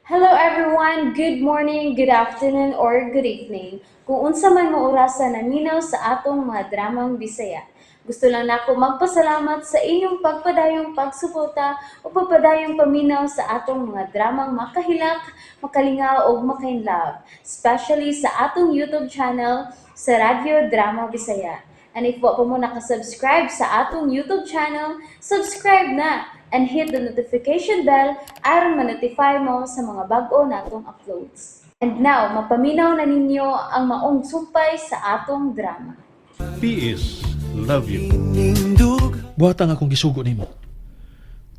Hello everyone! Good morning, good afternoon, or good evening. Kung unsa man mo orasa naminaw sa atong mga dramang Bisaya. Gusto lang nako magpasalamat sa inyong pagpadayong pagsuporta o pagpadayong paminaw sa atong mga dramang makahilak, makalingaw ug makainlove, especially sa atong YouTube channel sa Radyo Drama Bisaya. And if wa pa mo nakasubscribe sa atong YouTube channel, subscribe na and hit the notification bell aron ma-notify mo sa mga bag-o natong uploads. And now, mapaminaw na ninyo ang maong sumpay sa atong drama. PS Love You. Buhata ang akong gisugo nimo.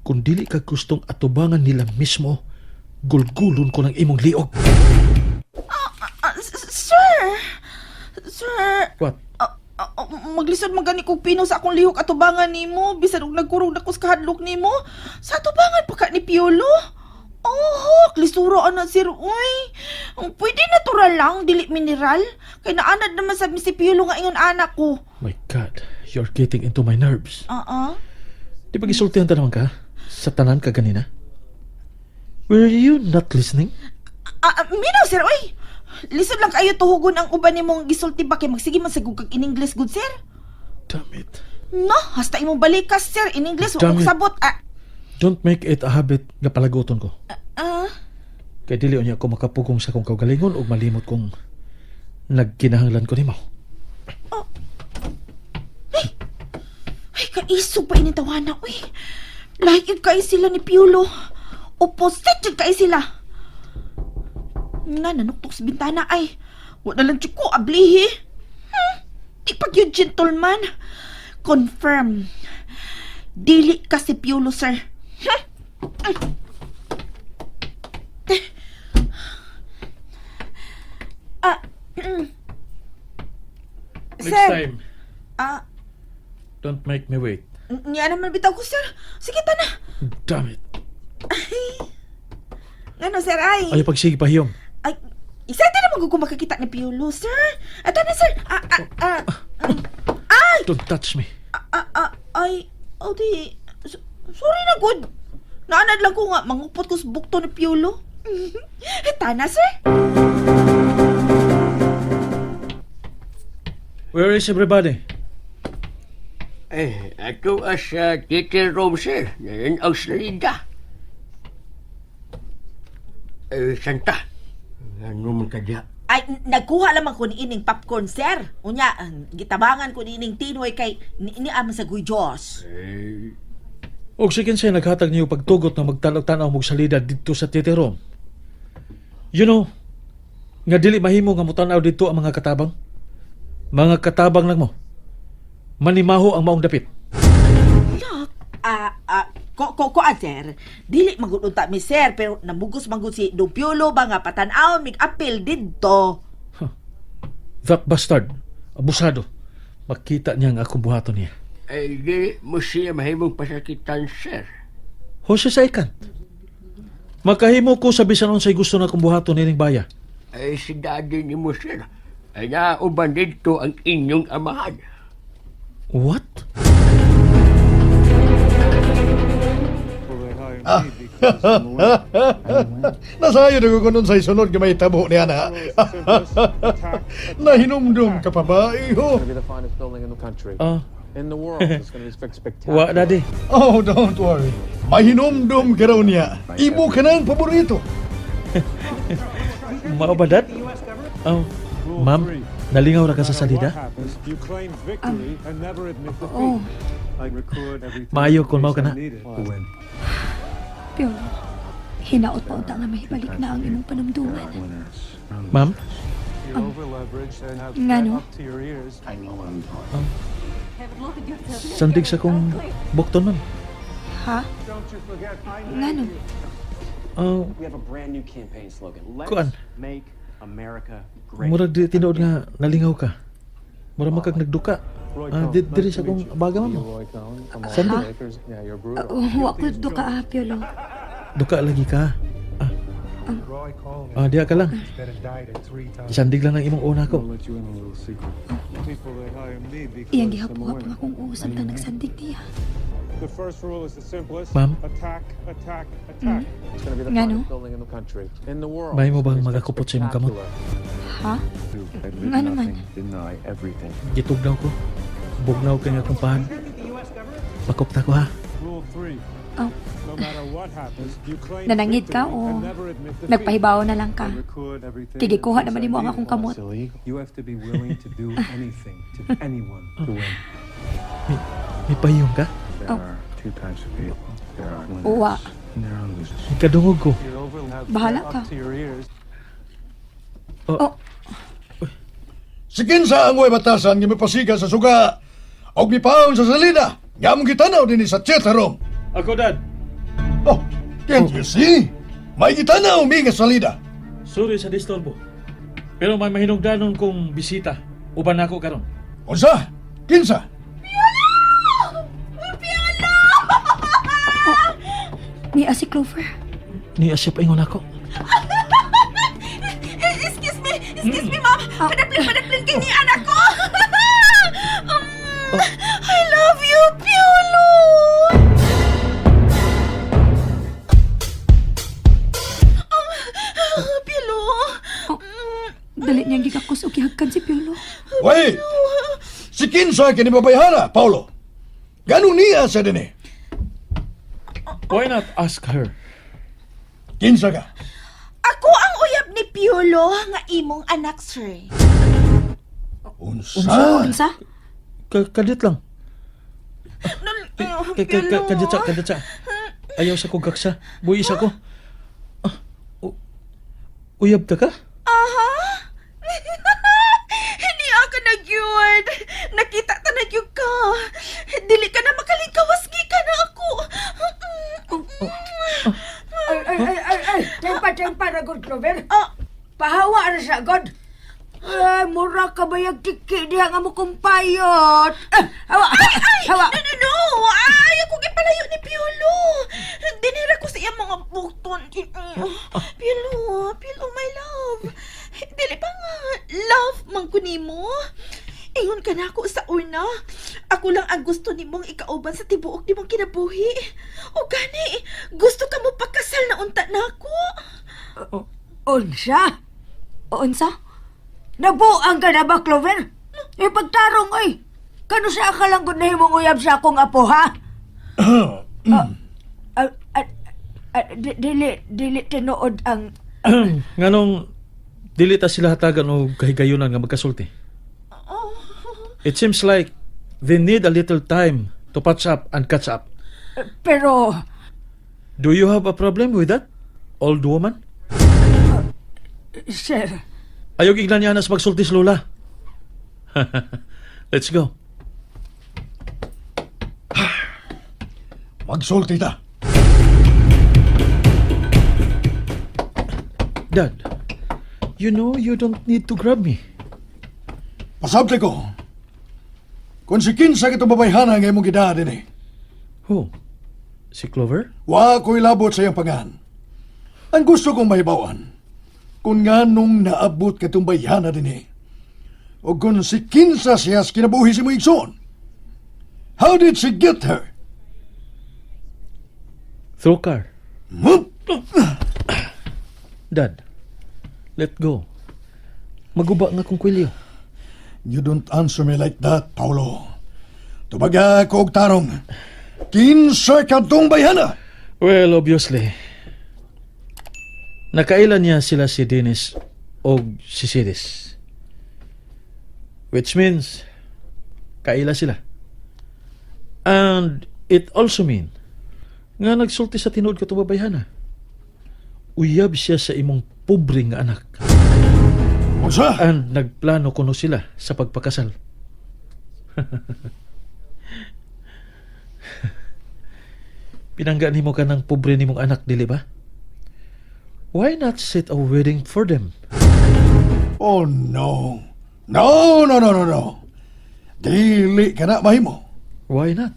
Kung dili ka gustong atubangan nila mismo, gulgulon ko ng imong liog. Ah, sir! Sir! What? Ah, maglisod man gani kog pino sa akong lihok atubangan nimo bisan og nagkurog na ko sa kahadlok nimo sa atubangan pa ka ni Piolo. Oh, klisura ana, sir, uy. Ang pwede natural lang, dili mineral. Kay naanad naman sa si Piolo nga ingon anak ko. My God, you're getting into my nerves. Ah ah. Di ba gisultihan ta naman ka? Sa tanan ka ganina? Were you not listening? Ah, minaw, sir, uy. Lisod lang kayo tuhugon ang uban nimong gisulti ba kay magsige man sa kag in English good, sir. Damn it. No, hasta imong balikas, sir, in English wa Damn ko it. sabot. Ah, Don't make it a habit nga palaguton ko. Ah. Kay dili unya ako makapugong sa akong kaugalingon ug malimot kung nagkinahanglan ko nimo. Ay, kaisog pa ini tawana, uy. Lahi gyud kay sila ni Piolo. Opposite jud kay sila. Nga, nanuktok sa bintana ay. Wa na lang ko, ablihi. Di pa gyud gentleman. Confirm. Dili ka si Piolo, sir. Ah, Next Sir. time, don't make me wait. Niya naman bitaw ko, sir. Sige, tana. Damn it. Ngano, sir, ay. Ayaw pagsige pahiyom. Ay, excited naman ko makakita ni Piolo, sir. Ato na, sir. Ah, ah, ah. Ay! Don't touch me. Ah, ah, ay, oh, di. Sorry na, good. Naanad lang ko nga, mangupot ko sa bukto ni Piolo. Tana, sir. Where is everybody? Eh, ato as sa theater room, sir. Ngayon ang salida. Eh, Santa. Ano man ka diya? Ay, nagkuha lamang ko ni ining popcorn, sir. Unya, ang gitabangan ko ni ining tinoy kay ni ama sa guy Diyos. Eh, Og sige siya naghatag niyo pagtugot na magtanaw-tanaw mong salida dito sa theater room. You know, nga dili mahimo nga mutanaw dito ang mga katabang. Mga katabang lang mo. Manimaho ang maong dapit. Look, ah, ko, sir. Dili magud unta mi, sir, pero namugos magud si Don Piolo ba nga patan-aw mig apil didto. That bastard, abusado. Makita niya ang akong buhaton niya. Eh, di mo siya mahimong pasakitan, sir. Jose sa ikan. Makahimo ko sa bisan unsay gusto na akong buhaton nining baya. Eh, si daddy ni mo, sir. Ay nauban dito ang inyong amahan. What? Nasayo na ko nun sa isunod nga may tabo niya na. Nahinumdum ka pa ba, iho? Be the finest building in the country. Ah, In the world. It's going to be spectacular. wa daddy. Oh, don't worry. Mahinumdum ka raw niya. Imo ka na ang paborito. Mao ba dad? Oh, ma'am, nalingaw ra ka sa salida? Oh, Maayo kung mao ka na. Piolo. Hinaot pa unta nga mahibalik na ang imong panumduman. Ma'am? Ngano? Sandig sa kong bukton, ma'am. Ha? Ngano? Oh, We have a brand new campaign slogan. Let's Kuan. make America great. Murag di tinuod nga nalingaw ka. Murag makag nagduka. Ah, diri sa akong baga, ma'am. Roy Cohn from Los Sandig. Lakers. Yeah, you're brutal. Wa ko duka, ah, Piolo. Duka lagi ka. Ah. Ah, diha ka lang. Sandig lang ang imong una ko. I'll let you in on a little secret. Iyang gihapo-hapo akong uusap ta nagsandig niya. The first rule is the simplest. Ma'am? Attack, attack, attack. It's gonna be the Ngano? finest building in the country, in the world. Mahimo bang It's gonna be magakupot sa imong kamot? spectacular. Ha? Nga naman. Deny everything. Gitugnaw ko. Bugnaw kay nga akong pahad. Pakop ta ko ha. Rule three. Oh. No matter what happens, you claim Nanangid ka victory o and never admit defeat. nagpahibaw na lang ka? Record everything Kay gikuha and naman nimo ang akong kamot. You have to be willing to do anything to anyone to win. May pahiyong ka? Oh. Two types of people. There are winners Uwa. and there are losers. Kadungog ko. You're over Bahala ka. up to your ears. Oh. Oh, Si kinsa ang way batasan nga mipasiga sa suga og mipaon sa salida nga among gitanaw dinhi sa theater room. Ako, Dad. Oh, can't you see? May gitanaw mi nga salida. Sorry sa disturbo. Pero may mahinugdanon kong bisita. Uban nako karon. Unsa? Kinsa? Ni si Clover. Ni asya paingon ako. Excuse me, ma'am. Padaplin, padaplin kay ni anak ko. I love you, Piolo. Piolo. Oh, dali niyang gigakos og gihagkan si Piolo. Wait! Si kinsa kini babayhana, Paulo? Ganong niya sa dinhi? Why not ask her? Kinsa ka? Ako ang uyab ni Piolo nga imong anak, sir. Unsa? Unsa? Kadit lang. No, Kadit sa, kadit sa. Ayaw sa kong kaksa. Buhi isa ko. Ah, uyab ta ka? Aha. Hindi ako nagyud. Nakita ta nagyud ka. Dili ka na makalingkawas ka na ako. Ay, ay, ay, ay, ay. Tempa, tempa na, God Clover. Ah, Pahawa na siya, God. Ay, mura ka ba yung tiki diha nga mo kumpayot? Ah, hawa, ay, hawa. no, no, no. Ay, ako gipalayo ni Piolo. Dinira ko sa iyang mga bukton. Piolo, Piolo, my love. Dili pa nga, love man ko nimo. Ingon ka na ako sa una. Ako lang ang gusto nimong ikauban sa tibuok nimong kinabuhi. O gani, gusto ka mo pakasal na unta na ako. Unsa? Unsa? Nabuang ka na ba, Clover? Ipagtarong, oy. Kano sa akalang gud nahimong uyab sa akong apo, ha? Ah, ah, ah, ah, dili, dili tinuod ang. Nganong dili ta sila hatagan og kahigayunan nga magkasulti. It seems like they need a little time to patch up and catch up. Pero. Do you have a problem with that, old woman? Sir. Ayaw iglan niya na sa pagsulti sa lola. Let's go. Magsulti ta. Dad, you know you don't need to grab me. Pasabte ko. Kung si kinsa kitong babayhana nga imong gidaa dinhi, Who? Si Clover? wa ko'y labot sa iyang pangan. Ang gusto kong mahibawan, kung nganong naabot katong bayhana dinhi, o kung si kinsa siya sa kinabuhi si mong igsoon. How did she get her? Through car. Hmm? Dad, let go. Maguba nga kong kwilyo. You don't answer me like that, Paulo. Tubaga ko og tarong. Kinsa katong bayhana? Well, obviously. Nakailan niya sila si Dennis o si Sidis. Which means, kaila sila. And it also mean, nga nagsulti sa tinuod ka babayhana. Uyab siya sa imong pobre nga anak. Unsa? And nagplano kuno sila sa pagpakasal. Pinangga nimo ka ng pobre nimong anak, dili ba? Why not set a wedding for them? Oh no. No, no, no, no, no. Dili ka na mahimo. Why not?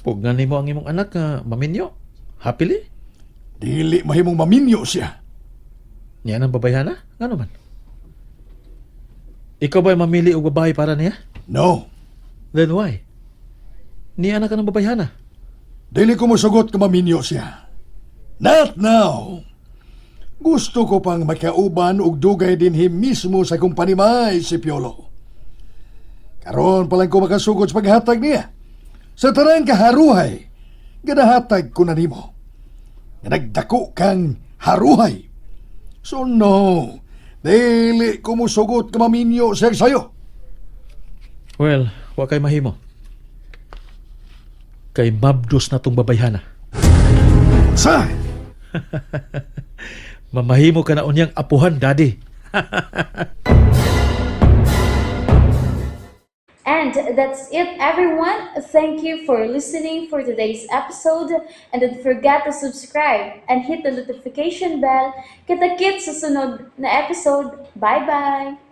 Pugnan nimo ang imong anak nga maminyo. Happily? Dili mahimong maminyo siya. Niya nang babayhana? Ngano man? Ikaw ba'y mamili og babae para niya? No. Then why? Niya na ka ng babayhana. Dili ko mosugot nga maminyo siya. Not now. Gusto ko pang makauban og dugay dinhi mismo sa kong panimay si Piolo. Karon pa lang ko makasugod sa paghatag niya. Sa tanang kaharuhay, ganahatag ko na nimo. Nga nagdako kang haruhay. So no, dili ko mosugot nga maminyo siya sayo. Well, wa kay mahimo. Kay mabdos na tong babayhana. Sa! Mamahimo ka na unyang apuhan, Daddy. And that's it, everyone. Thank you for listening for today's episode. And don't forget to subscribe and hit the notification bell. Kita-kits sa sunod na episode. Bye-bye!